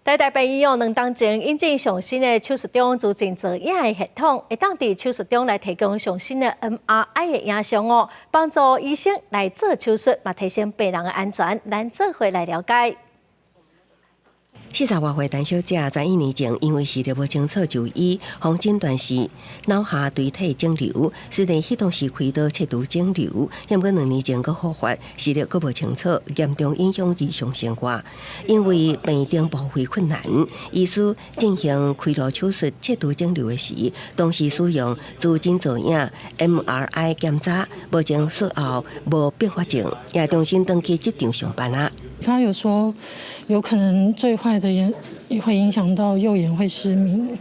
台大病院2冬前引進上新的手術中資訊造影的系統，會當佇手術中來提供上新的 MRI 的影像哦，幫助醫生來做手術，嘛提升病人的安全。咱做伙來了解。40外歲陳小姐11年前因為視力無清楚就醫，予診斷是腦下垂體腫瘤，雖然彼當時開刀切除腫瘤，毋過兩年前閣復發，視力閣無清楚，嚴重影響日常生活。因為病程報費困難，醫師進行開顱手術切除腫瘤的時，當時使用磁振造影 MRI 檢查，目前術後無併發症，也重新轉去職場上班啊。他有說，有可能最壞的也會影響到右眼會失明。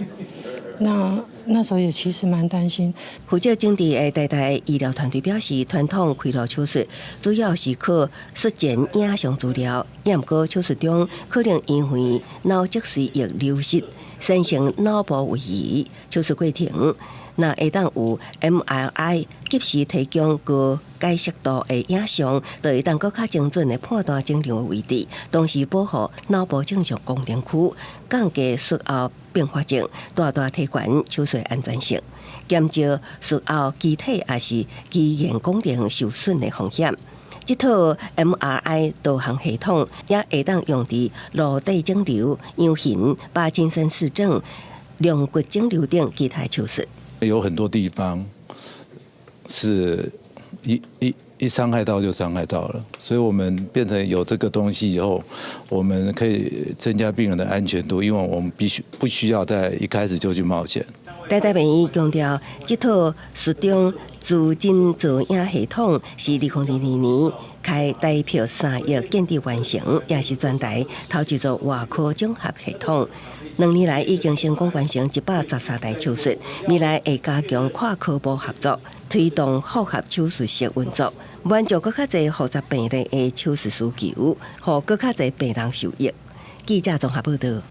那時候也其實蠻擔心。負責診治的台大醫療團隊表示，傳統開顱手術主要是靠術前影像資料，也毋過手術中可能因為腦脊髓液流失，產生腦部位移。手術過程若會當有 MRI 及時提供高解析度的影像，就會當閣較精準的判斷腫瘤的位置，同時保護腦部正常功能區，降低術後併發症，大大提懸手術安全性，減少術後機體抑是肌言功能受損的風險。這套 MRI 導航系統也會當用佇顱底腫瘤、瘢痕、巴金森氏症、龍骨腫瘤等其他手術。有很多地方是一傷害到就傷害到了，所以我們變成有這個東西以後，我們可以增加病人的安全度，因為我們必須不需要在一開始就去冒險。台大病院強調，這套術中磁振造影系統是2022年開台票3億建置完成，也是全台頭一座外科綜合系統。2年來已經成功完成113台手術，未來會加強跨科部合作，推動複合手術室運作，滿足閣較濟複雜病例的手術需求，予閣較濟病人受益。記者綜合報道。